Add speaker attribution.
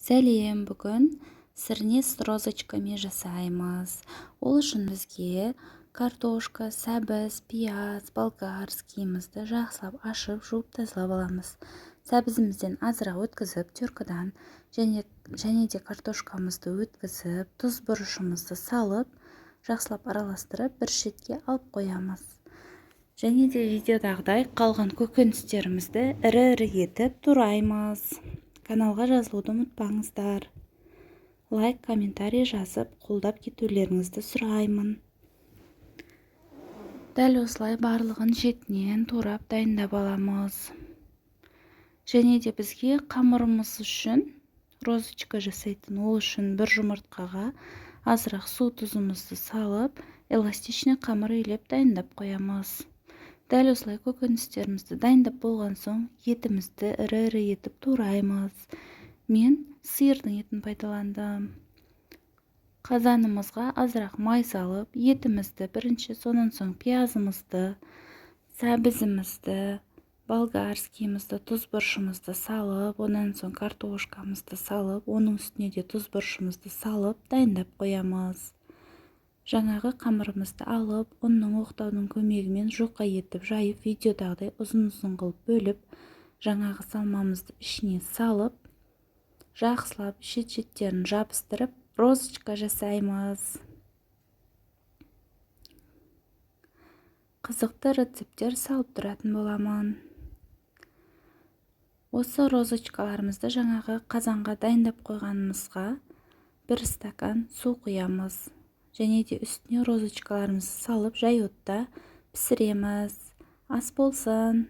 Speaker 1: Сәлем! Бүгін сырне с розочками жасаймыз. Ол үшін бізге картошка, сәбіз, пияз, болгарскийімізді жақсылап ашып, жуып, тазалап аламыз. Сәбізімізден азырақ өткізіп, теркадан және де картошкамызды өткізіп, тұз, бұрышымызды салып, жақсылап араластырып, бір шетке алып қоямыз. Және де видеодағыдай қалған көкөністерімізді ірі-ірі етіп тураймыз. Каналға жазылуды ұмытпаңыздар. Лайк, комментарий жазып, қолдап кетулеріңізді сұраймын. Дәл осылай барлығын шетінен турап, дайындап аламыз. Және де бізге қамырымыз үшін, розочка жасайтын, ол үшін бір жұмыртқаға азырақ су, тұзымызды салып, эластичный қамыр илеп, дайындап қоямыз. Дәл осылай көкөністерімізді дайындап болған соң, етімізді ірі-ірі етіп тураймыз. Мен сиырдың етін пайдаландым. Қазанымызға азырақ май салып, етімізді бірінші, сонан соң пиязымызды, сәбізімізді, болгарскийімізді, тұз, бұрышымызды салып, онан соң картошкамызды салып, оның үстіне де тұз, бұрышымызды салып, дайындап қоямыз. Жаңағы қамырымызды алып, ұнның, оқтаудың көмегімен жұқа етіп жайып, видеодағыдай ұзын-ұзын қылып бөліп, жаңағы салмамызды ішіне салып, жақсылап шет-шеттерін жабыстырып, розочка жасаймыз. Қызықты рецепттер салып тұратын боламын. Осы розочкаларымызды жаңағы қазанға дайындап қойғанымызға бір стакан су құямыз және де үстіне розочкаларымызды салып, жай отта пісіреміз. Ас болсын!